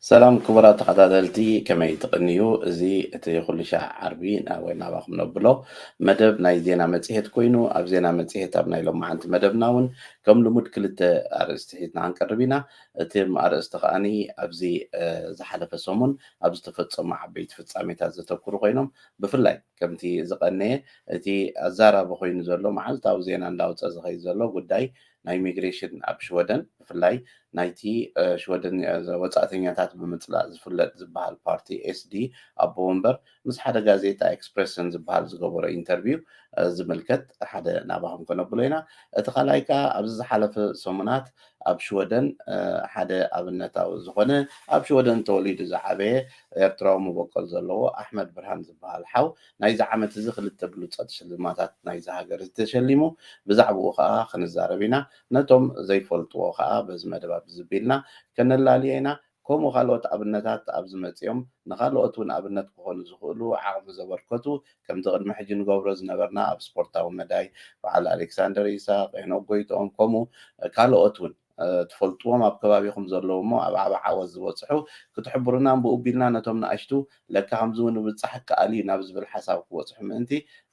ሰላም ክቡራት ተኸታተልቲ፣ ከመይ ትቕንዩ? እዚ እቲ ኩሉ ሻዕ ዓርቢ ና-፣ ወይ ናባኹም ነብሎ መደብ ናይ ዜና መጽሔት ኮይኑ፣ ኣብ ዜና መጽሔት ኣብ ናይ ሎማዓንቲ መደብና እውን ከም ልሙድ ክልተ ኣርእስቲ ሒዝና ክንቀርብ ኢና። እቲ ኣርእስቲ ከኣኒ ኣብዚ፣ እ፣ ዝሓለፈ ሰሙን ኣብ ዝተፈጸሙ ዓበይቲ ፍጻሜታት ዘተኩሩ ኮይኖም፣ ብፍላይ ከምቲ ዝቐነየ እቲ ኣዛራቢ ኮይኑ ዘሎ መዓልታዊ ዜና እንዳውጸ ዝኸይድ ዘሎ ጉዳይ ናይ ኢሚግሬሽን ኣብ ሽወደን፣ ብፍላይ ናይቲ፣ እ፣ ሽወደን፣ እ፣ ወጻእተኛታት ብምጽላእ ዝፍለጥ ዝበሃል ፓርቲ ኤስዲ ኣቦ ወንበር ምስ ሓደ ጋዜጣ ኤክስፕረስን ዝበሃል ዝገበሮ ኢንተርቪው፣ እ፣ ዝምልከት ሓደ ናባኹም ከነብሎ ኢና። እቲ ካልኣይ ከኣ ኣብዚ ዝሓለፈ ሰሙናት ኣብ ሽወደን፣ እ፣ ሓደ ኣብነታዊ ዝኾነ ኣብ ሽወደን ተወሊዱ ዝዓበየ ኤርትራዊ መበቆል ዘለዎ ኣሕመድ ብርሃን ዝበሃል ሓው ናይዚ ዓመት እዚ ክልተ ብሉጻት ሽልማታት ናይዚ ሃገር ተሸሊሙ። ብዛዕባኡ ከኣ ክንዛረብ ኢና። ነቶም ዘይፈልጥዎ ከኣ በዚ መደብ ኣብዚ ቢልና ከነላልዮ ኢና። ከምኡ ካልኦት ኣብነታት ኣብዚ መጺኦም ንኻልኦት እውን ኣብነት ክኾኑ ዝኽእሉ ዓቕሚ ዘበርከቱ፣ ከምቲ ቅድሚ ሕጂ ንገብሮ ዝነበርና ኣብ ስፖርታዊ መዳይ በዓል ኣሌክሳንደር ኢሳቕ፣ ሄኖክ ጎይትኦም፣ ከምኡ ካልኦት እውን፣ እ፣ ትፈልጥዎም ኣብ ከባቢኹም ዘለዉ እሞ ኣብ ዓቢ ዓወት ዝበጽሑ ክትሕብሩና እምብኡ ቢልና ነቶም ንኣሽቱ ለካ ከምዚ እውን ምብጻሕ ይከኣል እዩ ናብ ዝብል ሓሳብ ክበጽሑ ምእንቲ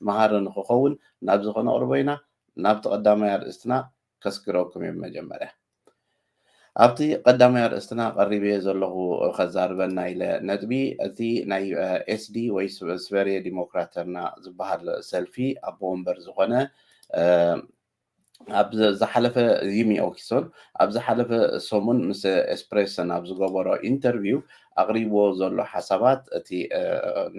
መሃሪ ንኽኸውን ናብዚ ከነቕርቦ ኢና። ናብቲ ቀዳማይ ኣርእስትና ከስግረኩም እየ። መጀመርያ ኣብቲ ቀዳማይ ኣርእስትና ቀሪበ ዘለኹ ከዛርበና ኢለ ነጥቢ፣ እቲ ናይ፣ እ፣ ኤስዲ ወይ ስቨ-፣ ስቨርየ ዲሞክራተርና ዝበሃል ሰልፊ ኣቦ ወንበር ዝኾነ፣ እ፣ ኣብ ዘ-፣ ዝሓለፈ፣ ጂሚ ኦኪሶን ኣብ ዝሓለፈ ሰሙን ምስ ኤስፕሬሰን ኣብ ዝገበሮ ኢንተርቪው ኣቕሪብዎ ዘሎ ሓሳባት እቲ፣ እ፣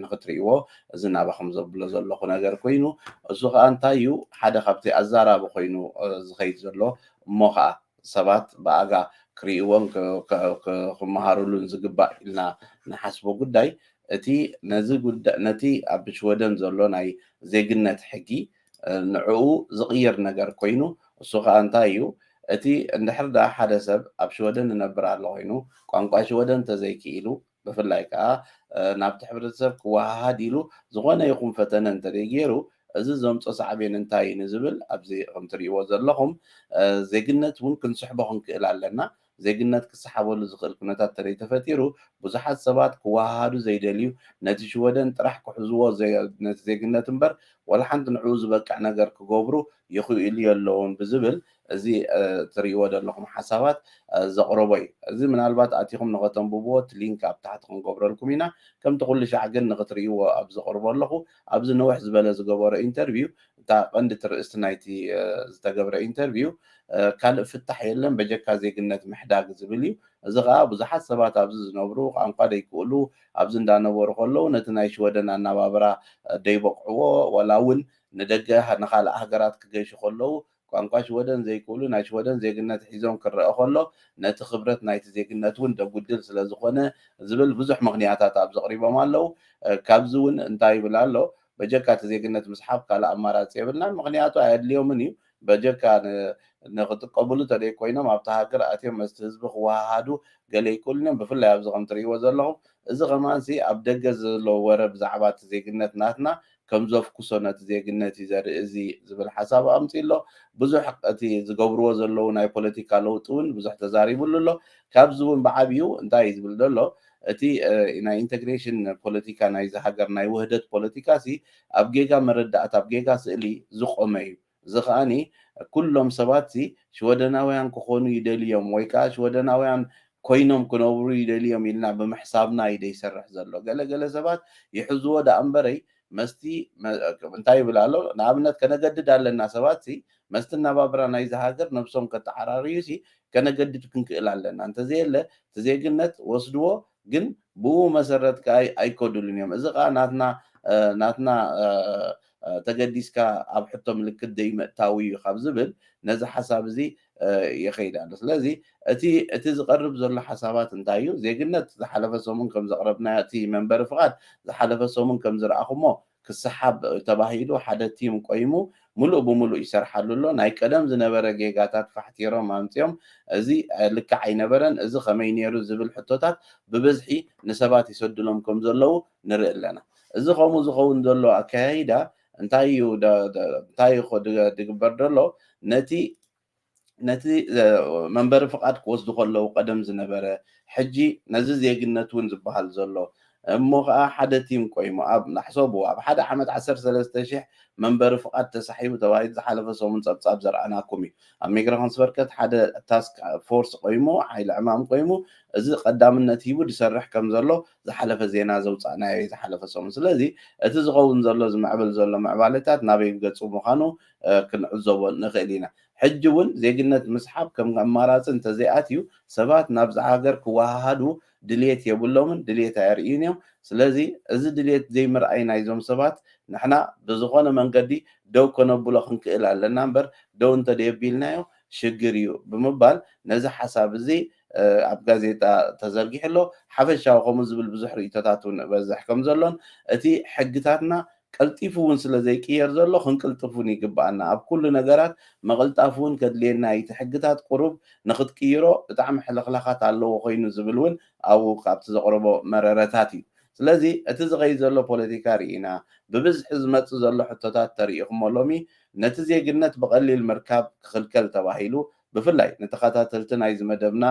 ንኽትርእይዎ እዚ ናባኹም ዘብሎ ዘለኹ ነገር ኮይኑ፣ እሱ ኸኣ እንታይ እዩ፣ ሓደ ካብቲ ኣዛራቢ ኮይኑ፣ እ፣ ዝኸይድ ዘሎ እሞ ኸኣ ሰባት ብኣጋ ክርእይዎን ክ-፣ ክ-፣ ክ-፣ ክመሃሩሉን ዝግባእ ኢልና ንሓስቦ ጉዳይ፣ እቲ ነዚ ጉዳ-፣ ነቲ ኣብ ሽወደን ዘሎ ናይ ዜግነት ሕጊ፣ እ፣ ንዕኡ ዝቕይር ነገር ኮይኑ፣ እሱ ኸኣ እንታይ እዩ፣ እቲ እንድሕር ደኣ ሓደ ሰብ ኣብ ሽወደን እነብር ኣሎ ኮይኑ፣ ቋንቋ ሽወደን እንተዘይክኢሉ፣ ብፍላይ ከኣ፣ እ፣ ናብቲ ሕብረተሰብ ክወሃሃድ ኢሉ ዝኾነ ይኹን ፈተነ እንተደይ ገይሩ፣ እዚ ዘምጾ ሳዕቤን እንታይ እዩ ንዝብል፣ ኣብዚ ከም ትርእይዎ ዘለኹም፣ እ፣ ዜግነት እውን ክንስሕቦ ክንክእል ኣለና። ዜግነት ክሰሓበሉ ዝኽእል ኩነታት እንተደይ ተፈጢሩ፣ ብዙሓት ሰባት ክወሃሃዱ ዘይደልዩ፣ ነቲ ሽወደን ጥራሕ ክሕዝዎ ዘ-፣ ነቲ ዜግነት እምበር፣ ወላ ሓንቲ ንዕኡ ዝበቅዕ ነገር ክገብሩ ይኽእሉ የለውን ብዝብል፣ እዚ፣ እ፣ ትርእይዎ ዘለኹም ሓሳባት፣ እ፣ ዘቕረቦ እዩ። እዚ ምናልባት ኣቲኹም ንኸተንብብዎ እቲ ሊንክ ኣብ ታሕቲ ክንገብረልኩም ኢና። ከምቲ ኩሉ ሻዕ ግን ንኽትርእይዎ ኣብ ዘቕርቦ ኣለኹ፣ ኣብዚ ነውሕ ዝበለ ዝገበሮ ኢንተርቪው፣ እታ ቀንዲ ትርእስቲ ናይቲ፣ እ፣ ዝተገብረ ኢንተርቪው፣ እ፣ ካልእ ፍታሕ የለን በጀካ ዜግነት ምሕዳግ ዝብል እዩ። እዚ ኸኣ ብዙሓት ሰባት ኣብዚ ዝነብሩ ቋንቋ ደይክእሉ፣ ኣብዚ እንዳነበሩ ከለዉ ነቲ ናይ ሽወደን ኣነባብራ፣ እ፣ ደይበቕዕዎ፣ ወላ እውን ንደገ ሃ-፣ ንኻልእ ሃገራት ክገሹ ከለዉ ቋንቋ ሽወደን ዘይክእሉ ናይ ሽወደን ዜግነት ሒዞም ክረአ ከሎ ነቲ ክብረት ናይቲ ዜግነት እውን ደጉድል ስለ ዝኾነ ዝብል ብዙሕ ምኽንያታት ኣብዚ ኣቕሪቦም ኣለዉ። እ፣ ካብዚ እውን እንታይ ይብል ኣሎ? በጀካ እቲ ዜግነት ምስሓብ ካልእ ኣማራጺ የብልናን፣ ምኽንያቱ ኣየድልዮምን እዩ። በጀካ ን-፣ ንኽጥቀምሉ ተደይ ኮይኖም ኣብቲ ሃገር ኣትዮም መስቲ ህዝቢ ክወሃሃዱ ገለ ይክእሉን እዮም። ብፍላይ ኣብዚ ከም ትርእይዎ ዘለኹም፣ እዚ ከማንሲ ኣብ ደገ ዘሎ ወረ ብዛዕባ እቲ ዜግነት ናትና ከም ዘፍኩሶ ነቲ ዜግነት እዩ ዘርኢ እዚ ዝብል ሓሳብ ኣምጺኡ ኣሎ። ብዙሕ እቲ ዝገብርዎ ዘለዉ ናይ ፖለቲካ ለውጢ እውን ብዙሕ ተዛሪቡሉ ኣሎ። ካብዚ እውን ብዓብዩ እንታይ እዩ ዝብል ዘሎ? እቲ፣ እ፣ ናይ ኢንተግሬሽን ፖለቲካ ናይዚ ሃገር፣ ናይ ውህደት ፖለቲካ ሲ ኣብ ጌጋ መረዳእታ፣ ኣብ ጌጋ ስእሊ ዝቆመ እዩ። እዚ ከኣኒ ኩሎም ሰባት ሲ ሽወደናውያን ክኾኑ ይደልዮም ወይ ከኣ ሽወደናውያን ኮይኖም ክነብሩ ይደልዮም ኢልና ብምሕሳብና እዩ ደይሰርሕ ዘሎ። ገለ ገለ ሰባት ይሕዝዎ ደኣ እምበረይ መስቲ መ-፣ እንታይ ይብል ኣሎ? ንኣብነት ከነገድድ ኣለና ሰባት ሲ መስቲ ኣነባብራ ናይዚ ሃገር ነብሶም ከተዓራርዩ ሲ ከነገድድ ክንክእል ኣለና። እንተዘየለ እቲ ዜግነት ወስድዎ፣ ግን ብኡ መሰረት ከኣ ኣይ-፣ ኣይከዱሉን እዮም። እዚ ከኣ ናትና፣ እ፣ ናትና፣ እ፣ እ፣ ተገዲስካ ኣብ ሕቶ ምልክት ደይምእታው እዩ ካብ ዝብል ነዚ ሓሳብ እዚ፣ እ፣ ይኸይድ ኣሎ። ስለዚ እቲ፣ እቲ ዝቐርብ ዘሎ ሓሳባት እንታይ እዩ? ዜግነት ዝሓለፈ ሰሙን ከም ዘቕረብናዮ፣ እቲ መንበሪ ፍቓድ ዝሓለፈ ሰሙን ከም ዝረኣኹሞ ክሰሓብ ተባሂሉ ሓደ ቲም ቆይሙ ምሉእ ብምሉእ ይሰርሓሉ ኣሎ። ናይ ቀደም ዝነበረ ጌጋታት ፋሕቲሮም ኣምጺኦም፣ እዚ፣ እ፣ ልክዕ ኣይነበረን፣ እዚ ከመይ ነይሩ ዝብል ሕቶታት ብብዝሒ ንሰባት ይሰድሎም ከም ዘለዉ ንርኢ ኣለና። እዚ ከምኡ ዝኸውን ዘሎ ኣከያይዳ እንታይ እዩ ደ-፣ ደ-፣ እንታይ እዩ ኸ-፣ ድገ-፣ ድግበር ዘሎ? ነቲ ነቲ መንበሪ ፍቓድ ክወስዱ ከለዉ ቀደም ዝነበረ፣ ሕጂ ነዚ ዜግነት እውን ዝበሃል ዘሎ እሞ ከዓ ሓደ ቲም ቆይሙ ኣብ ናሕሰቡ ኣብ ሓደ ዓመት ዓሰርተ ሰለስተ ሽሕ መንበሪ ፍቓድ ተሳሒቡ ተባሂሉ ዝሓለፈ ሰሙን ፀብፃብ ዘርኣናኩም እዩ። ኣብ ሚግራሽንስቨርከት ሓደ ታስክ ፎርስ ቆይሙ፣ ሓይሊ ዕማም ቆይሙ፣ እዚ ቀዳምነት ሂቡ ዝሰርሕ ከም ዘሎ ዝሓለፈ ዜና ዘውፃእናዮ እዩ ዝሓለፈ ሰሙን። ስለዚ እቲ ዝኸውን ዘሎ ዝምዕብል ዘሎ ምዕባለታት ናበይ ገፁ ምዃኑ ክንዕዘቦ ንኽእል ኢና። ሕጂ እውን ዜግነት ምስሓብ ከም ኣማራፂ እንተዘይኣትዩ ሰባት ናብዛ ሃገር ክወሃሃዱ ድልየት የብሎምን፣ ድልየት ኣየርእዩን እዮም። ስለዚ እዚ ድልየት ዘይምርኣይ ናይዞም ሰባት ንሕና ብዝኾነ መንገዲ ደው ከነብሎ ክንክእል ኣለና እምበር ደው እንተደየቢልናዮ ሽግር እዩ ብምባል ነዚ ሓሳብ እዚ ኣብ ጋዜጣ ተዘርጊሑ ኣሎ። ሓፈሻዊ ከምኡ ዝብል ብዙሕ ርእይቶታት እውን በዝሕ ከም ዘሎን እቲ ሕግታትና ቀልጢፉ እውን ስለ ዘይቅየር ዘሎ ክንቅልጥፍ እውን ይግብኣና። ኣብ ኩሉ ነገራት ምቕልጣፍ እውን ከድልየና እዩ። እቲ ሕግታት ቁሩብ ንክትቅይሮ ብጣዕሚ ሕልኽላኻት ኣለዎ ኮይኑ ዝብል እውን ኣብኡ ካብቲ ዘቕረቦ መረረታት እዩ። ስለዚ እቲ ዝኸይድ ዘሎ ፖለቲካ ርኢና ብብዝሒ ዝመፅእ ዘሎ ሕቶታት ተሪኢኹሞ ሎሚ ነቲ ዜግነት ብቐሊል ምርካብ ክኽልከል ተባሂሉ ብፍላይ ንተኸታተልቲ ናይዚ መደብና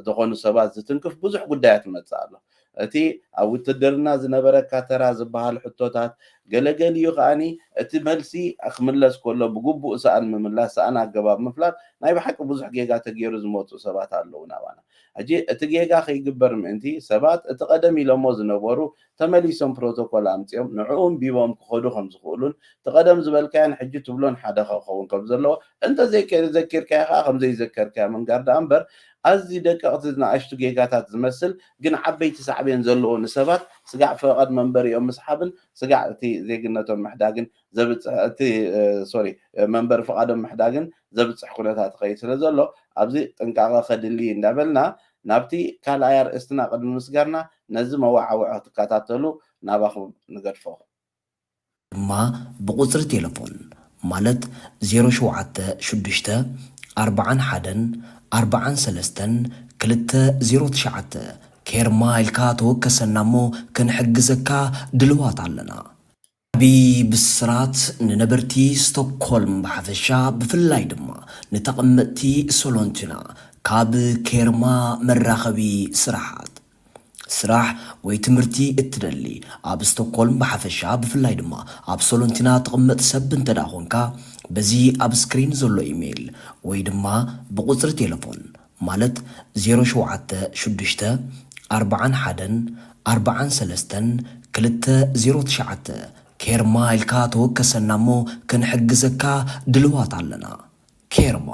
ዝኾኑ ሰባት ዝትንክፍ ብዙሕ ጉዳያት ይመጽእ ኣሎ። እቲ ኣብ ውትድርና ዝነበረካ ተራ ዝበሃል ሕቶታት ገለገሊኡ ከኣኒ እቲ መልሲ ክምለስ ከሎ ብግቡእ ሰኣን ምምላስ ሰኣን ኣገባብ ምፍላጥ ናይ ብሓቂ ብዙሕ ጌጋ ተገይሩ ዝመፁ ሰባት ኣለዉ ናባና። ሕጂ እቲ ጌጋ ከይግበር ምእንቲ ሰባት እቲ ቀደም ኢሎሞ ዝነበሩ ተመሊሶም ፕሮቶኮል ኣምፂኦም ንዕኡ ኣንቢቦም ክኸዱ ከም ዝኽእሉን እቲ ቀደም ዝበልካዮን ሕጂ ትብሎን ሓደ ክኸውን ከም ዘለዎ እንተዘይዘኪርካዮ ከዓ ከም ዘይዘከርካዮ ምንጋር ደኣ እምበር ኣዝዩ ደቀቕቲ ንኣሽቱ ጌጋታት ዝመስል ግን ዓበይቲ ሳዕቤን ዘለዎ ንሰባት ስጋዕ ፍቓድ መንበሪኦም ምስሓብን ስጋዕ እቲ ዜግነቶም ምሕዳግን ዘብፅሕ እቲ ሶሪ መንበሪ ፍቓዶም ምሕዳግን ዘብፅሕ ኩነታት ይኸይድ ስለ ዘሎ ኣብዚ ጥንቃቐ ከድሊ እንዳበልና ናብቲ ካልኣይ ኣርእስትና ቅድሚ ምስጋርና ነዚ መዋዓውዒ ክትከታተሉ ናባኹም ንገድፎ። ድማ ብቁፅሪ ቴሌፎን ማለት ዜሮ ሸውዓተ ሽዱሽተ ኣርባዓን ሓደን ኣርባዓን ሰለስተን ክልተ ዜሮ ትሽዓተ ኬርማ ኢልካ ተወከሰና እሞ ክንሕግዘካ ድልዋት ኣለና። ዓቢ ብስራት ንነበርቲ ስቶክሆልም ብሓፈሻ ብፍላይ ድማ ንተቐመጥቲ ሶሎንቲና ካብ ኬርማ መራኸቢ ስራሓት። ስራሕ ወይ ትምህርቲ እትደሊ ኣብ ስቶክሆልም ብሓፈሻ ብፍላይ ድማ ኣብ ሶሎንቲና ትቕመጥ ሰብ እንተ ደኣ ኾንካ በዚ ኣብ ስክሪን ዘሎ ኢሜይል ወይ ድማ ብቁፅሪ ቴሌፎን ማለት ዜሮ ሸውዓተ ሽዱሽተ ኣርባዓን ሓደን ኣርባዓን ሰለስተን ክልተ ዜሮ ትሽዓተ ኬርማ ኢልካ ተወከሰና እሞ ክንሕግዘካ ድልዋት ኣለና። ኬርማ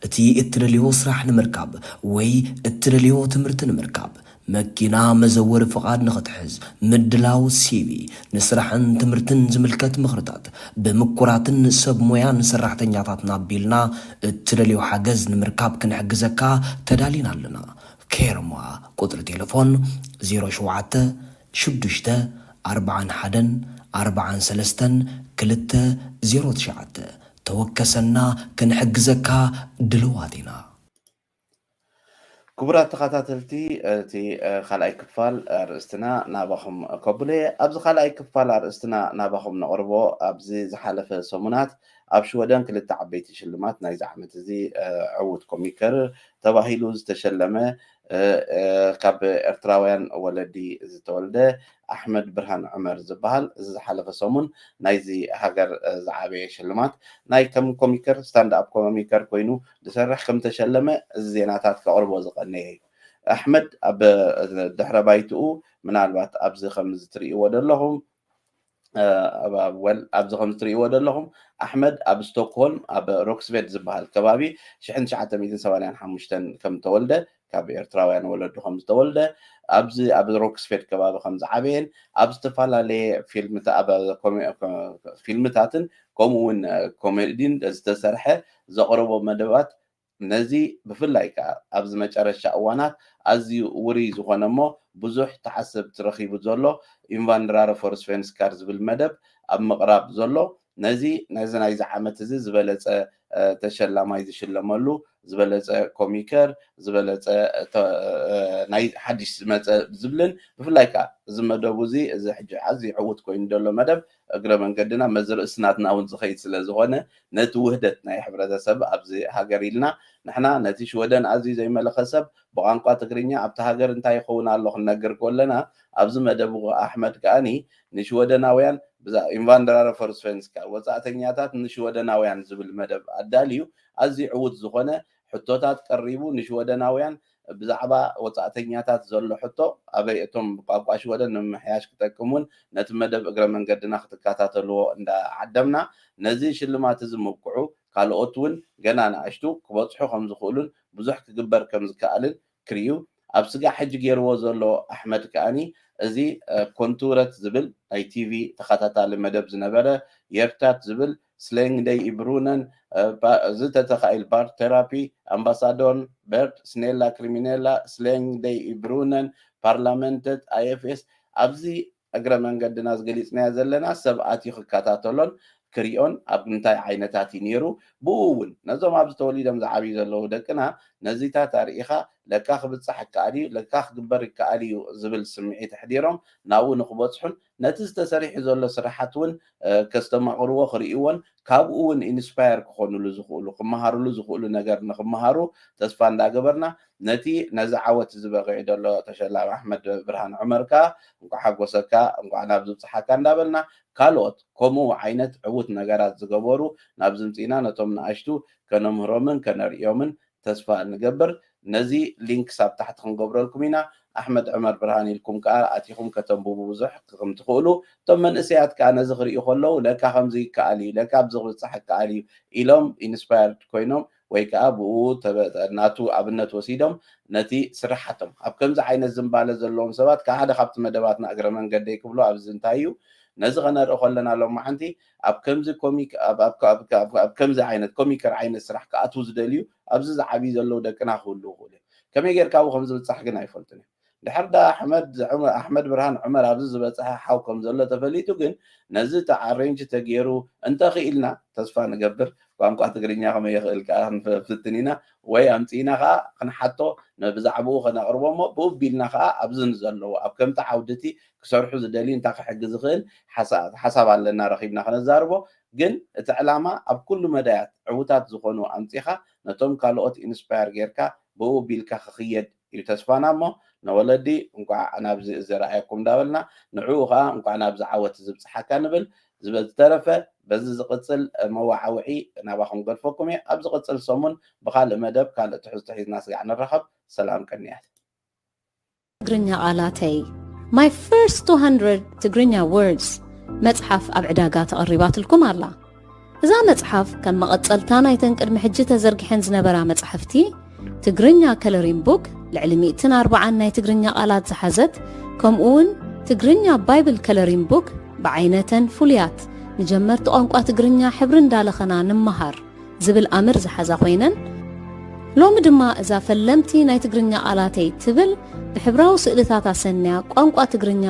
እቲ እትደልዮ ስራሕ ንምርካብ ወይ እትደልዮ ትምህርቲ ንምርካብ መኪና መዘወሪ ፍቓድ ንኽትሕዝ ምድላው ሲቪ ንስራሕን ትምህርትን ዝምልከት ምኽርታት ብምኩራትን ሰብ ሞያን ሰራሕተኛታትና ኣቢልና እትደልዮ ሓገዝ ንምርካብ ክንሕግዘካ ተዳሊና ኣለና። ኬርማ ቁፅሪ ቴሌፎን ዜሮ ሸውዓተ ሽዱሽተ ኣርባዓን ሓደን ኣርባዓን ሰለስተን ክልተ ዜሮ ትሽዓተ ተወከሰና ክንሕግዘካ ድልዋት ኢና። ክቡራት ተኸታተልቲ እቲ ካልኣይ ክፋል ኣርእስትና ናባኹም ከብሎ እየ። ኣብዚ ካልኣይ ክፋል ኣርእስትና ናባኹም ነቕርቦ ኣብዚ ዝሓለፈ ሰሙናት ኣብ ሽወደን ክልተ ዓበይቲ ሽልማት ናይዚ ዓመት እዚ ዕዉት ኮሚከር ተባሂሉ ዝተሸለመ ካብ ኤርትራውያን ወለዲ ዝተወልደ ኣሕመድ ብርሃን ዑመር ዝበሃል እዚ ዝሓለፈ ሰሙን ናይዚ ሃገር ዝዓበየ ሽልማት ናይ ከም ኮሚከር ስታንድ ኣፕ ኮሚከር ኮይኑ ዝሰርሕ ከም ዝተሸለመ እዚ ዜናታት ከቕርቦ ዝቐነየ እዩ። ኣሕመድ ኣብ ድሕረ ባይትኡ ምናልባት ኣብዚ ከም እዚ ትርእይዎ ዘለኹም ወል ኣብዚ ከም እትርእይዎ ዘለኹም ኣሕመድ ኣብ ስቶክሆልም ኣብ ሮክስቬድ ዝበሃል ከባቢ ሽሕን ትሽዓተ ሚእትን ሰማንያን ሓሙሽተን ከም ተወልደ ካብ ኤርትራውያን ወለዱ ከም ዝተወልደ ኣብዚ ኣብ ሮክስፌድ ከባቢ ከም ዝዓበየን ኣብ ዝተፈላለየ ፊልምታትን ከምኡ እውን ኮሜዲን ዝተሰርሐ ዘቕረቦ መደባት ነዚ ብፍላይ ከዓ ኣብዚ መጨረሻ እዋናት ኣዝዩ ውሩይ ዝኾነ እሞ ብዙሕ ተዓሰብቲ ረኺቡ ዘሎ ኢንቫንድራረ ፎር ስቨንስካር ዝብል መደብ ኣብ ምቕራብ ዘሎ ነዚ ነዚ ናይዚ ዓመት እዚ ዝበለፀ ተሸላማይ ዝሽለመሉ ዝበለፀ ኮሚከር ዝበለፀ ናይ ሓድሽ ዝመፀ ዝብልን ብፍላይ ከዓ እዚ መደቡ እዚ እዚ ሕጂ ኣዝዩ ዕዉት ኮይኑ ዘሎ መደብ እግረ መንገድና መዚ ርእስናትና እውን ዝኸይድ ስለ ዝኾነ ነቲ ውህደት ናይ ሕብረተሰብ ኣብዚ ሃገር ኢልና ንሕና ነቲ ሽወደን ኣዝዩ ዘይመለኸ ሰብ ብቋንቋ ትግርኛ ኣብቲ ሃገር እንታይ ይኸውን ኣሎ ክንነግር ከለና ኣብዚ መደቡ ኣሕመድ ከኣኒ ንሽወደናውያን ኢንቫንድራረ ፈር ስቨንስካ ወፃእተኛታት ንሽወደናውያን ዝብል መደብ ኣዳልዩ ኣዝዩ ዕዉት ዝኾነ ሕቶታት ቀሪቡ ንሽወደናውያን ብዛዕባ ወፃእተኛታት ዘሎ ሕቶ ኣበይ እቶም ቋንቋ ሽወደን ንምምሕያሽ ክጠቅም እውን ነቲ መደብ እግረ መንገድና ክትከታተልዎ እንዳዓደምና ነዚ ሽልማት እዚ ምብቅዑ ካልኦት እውን ገና ንኣሽቱ ክበፅሑ ከም ዝኽእሉን ብዙሕ ክግበር ከም ዝከኣልን ክርእዩ ኣብ ስጋ ሕጂ ገይርዎ ዘሎ ኣሕመድ ከኣኒ እዚ ኮንቱረት ዝብል ናይ ቲቪ ተኸታታሊ መደብ ዝነበረ የርታት ዝብል ስሌንግ ደይ ኢብሩነን ዝተተኻኢል ባር ቴራፒ ኣምባሳዶን በርድ ስኔላ ክሪሚኔላ ስሌንግ ደይ ኢብሩነን ፓርላመንተት ኣይኤፍኤስ ኣብዚ እግረ መንገድና ዝገሊፅናዮ ዘለና ሰብ ኣትዩ ክከታተሎን ክሪኦን ኣብ እንታይ ዓይነታት እዩ ነይሩ ብኡ እውን ነዞም ኣብዚ ተወሊዶም ዝዓብዩ ዘለዉ ደቅና ነዚታት ኣርኢኻ ለካ ክብፃሕ ይከኣል እዩ ለካ ክግበር ይከኣል እዩ ዝብል ስምዒት ኣሕዲሮም ናብኡ ንክበፅሑን ነቲ ዝተሰሪሑ ዘሎ ስራሓት እውን ከስተማቕርዎ ክርእይዎን ካብኡ እውን ኢንስፓየር ክኾኑሉ ዝኽእሉ ክመሃሩሉ ዝኽእሉ ነገር ንክመሃሩ ተስፋ እንዳገበርና ነቲ ነዚ ዓወት እዚ በቂዑ ዘሎ ተሸላሚ ኣሕመድ ብርሃን ዑመር ከዓ እንኳዕ ሓጎሰካ እንኳዕ ናብ ዝብፅሓካ እንዳበልና ካልኦት ከምኡ ዓይነት ዕዉት ነገራት ዝገበሩ ናብ ዝምፅእና ነቶም ንኣሽቱ ከነምህሮምን ከነርእዮምን ተስፋ ንገብር ነዚ ሊንክ ሳብ ታሕቲ ክንገብረልኩም ኢና ኣሕመድ ዕመር ብርሃን ኢልኩም ከዓ ኣቲኹም ከተንብቡ ብዙሕ ከም ትኽእሉ እቶም መንእሰያት ከዓ ነዚ ክርእዩ ከለዉ ለካ ከምዚ ይከኣል እዩ ለካ ኣብዚ ክብፅሕ ይከኣል እዩ ኢሎም ኢንስፓየርድ ኮይኖም ወይ ከዓ ብኡ ናቱ ኣብነት ወሲዶም ነቲ ስራሓቶም ኣብ ከምዚ ዓይነት ዝንባለ ዘለዎም ሰባት ካብ ሓደ ካብቲ መደባትና እግረ መንገደይ ክብሎ ኣብዚ እንታይ እዩ ነዚ ከነርኢ ከለና ሎም መዓንቲ ኣብ ከምዚ ኮሚክ ኣብ ከምዚ ዓይነት ኮሚከር ዓይነት ስራሕ ክኣትዉ ዝደልዩ ኣብዚ ዝዓብዩ ዘለዉ ደቅና ክህልዉ ይኽእሉ እዮም ከመይ ጌርካ ብኡ ከም ዝብፃሕ ግን ኣይፈልጡን እዮም ድሕር ዳ ኣሕመድ ኣሕመድ ብርሃን ዑመር ኣብዚ ዝበፅሐ ሓው ከም ዘሎ ተፈሊጡ ግን ነዚ ተኣሬንጅ ተገይሩ እንተኽኢልና ተስፋ ንገብር ቋንቋ ትግርኛ ከመይ ይኽእል ከዓ ክንፍትን ኢና ወይ ኣምፅእና ከዓ ክንሓቶ ብዛዕባኡ ከነቕርቦ እሞ ብኡ ቢልና ከዓ ኣብዚ ንዘለዉ ኣብ ከምቲ ዓውድቲ ክሰርሑ ዝደልዩ እንታይ ክሕግዝ ዝኽእል ሓሳብ ኣለና ረኺብና ከነዛርቦ ግን እቲ ዕላማ ኣብ ኩሉ መዳያት ዕዉታት ዝኾኑ ኣምፂኻ ነቶም ካልኦት ኢንስፓየር ጌርካ ብኡ ቢልካ ክኽየድ እዩ ተስፋና እሞ ንወለዲ እንኳዕ ናብዚ እዚ ረኣየኩም እንዳበልና ንዕኡ ከዓ እንኳዕ ናብዚ ዓወት ዝብፅሓካ ንብል ዝበዝተረፈ በዚ ዝቕፅል መዋዓውዒ ናባኹም ገድፈኩም እየ ኣብ ዝቕፅል ሰሙን ብካልእ መደብ ካልእ ትሕዝቶ ሒዝና ስጋዕ ንራኸብ ሰላም ቀንያት ትግርኛ ቃላተይ My first two hundred ትግርኛ words መፅሓፍ ኣብ ዕዳጋ ተቐሪባትልኩም ኣላ። እዛ መፅሓፍ ከም መቐፀልታ ናይተን ቅድሚ ሕጂ ተዘርጊሐን ዝነበራ መፃሕፍቲ ትግርኛ coloring book ልዕሊ ሚእትን ኣርብዓን ናይ ትግርኛ ቃላት ዝሓዘት ከምኡ እውን ትግርኛ ባይብል coloring book ብዓይነተን ፍሉያት ንጀመርቲ ቋንቋ ትግርኛ ሕብሪ እንዳለኸና ንምሃር ዝብል ኣምር ዝሓዛ ኮይነን ሎሚ ድማ እዛ ፈለምቲ ናይ ትግርኛ ቃላተይ ትብል ብሕብራዊ ስእልታት ኣሰንያ ቋንቋ ትግርኛ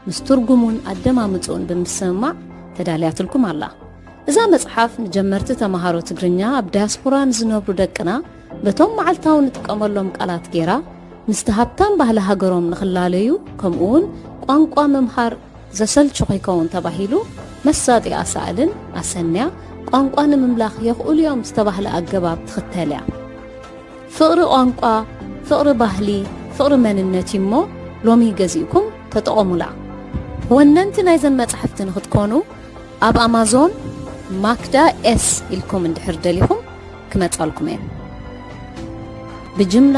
ምስ ትርጉሙን ኣደማምፅኡን ብምስምማዕ ተዳልያትልኩም ኣላ። እዛ መፅሓፍ ንጀመርቲ ተምሃሮ ትግርኛ ኣብ ዳያስፖራ ንዝነብሩ ደቅና በቶም መዓልታዊ ንጥቀመሎም ቃላት ገይራ ምስቲ ሃብታም ባህሊ ሃገሮም ንኽላለዩ ከምኡ እውን ቋንቋ ምምሃር ዘሰልቹ ከይከውን ተባሂሉ መሳጢ ኣሳእልን ኣሰንያ ቋንቋ ንምምላኽ የኽእሉ እዮም ዝተባህለ ኣገባብ ትኽተል እያ። ፍቕሪ ቋንቋ፣ ፍቕሪ ባህሊ፣ ፍቕሪ መንነት እዩ እሞ ሎሚ ገዚእኩም ተጠቐሙላ። ወነንቲ ናይዘን መጻሕፍቲ ንኽትኮኑ ኣብ ኣማዞን ማክዳ ኤስ ኢልኩም እንድሕር ደሊኹም ክመጻልኩም እየን። ብጅምላ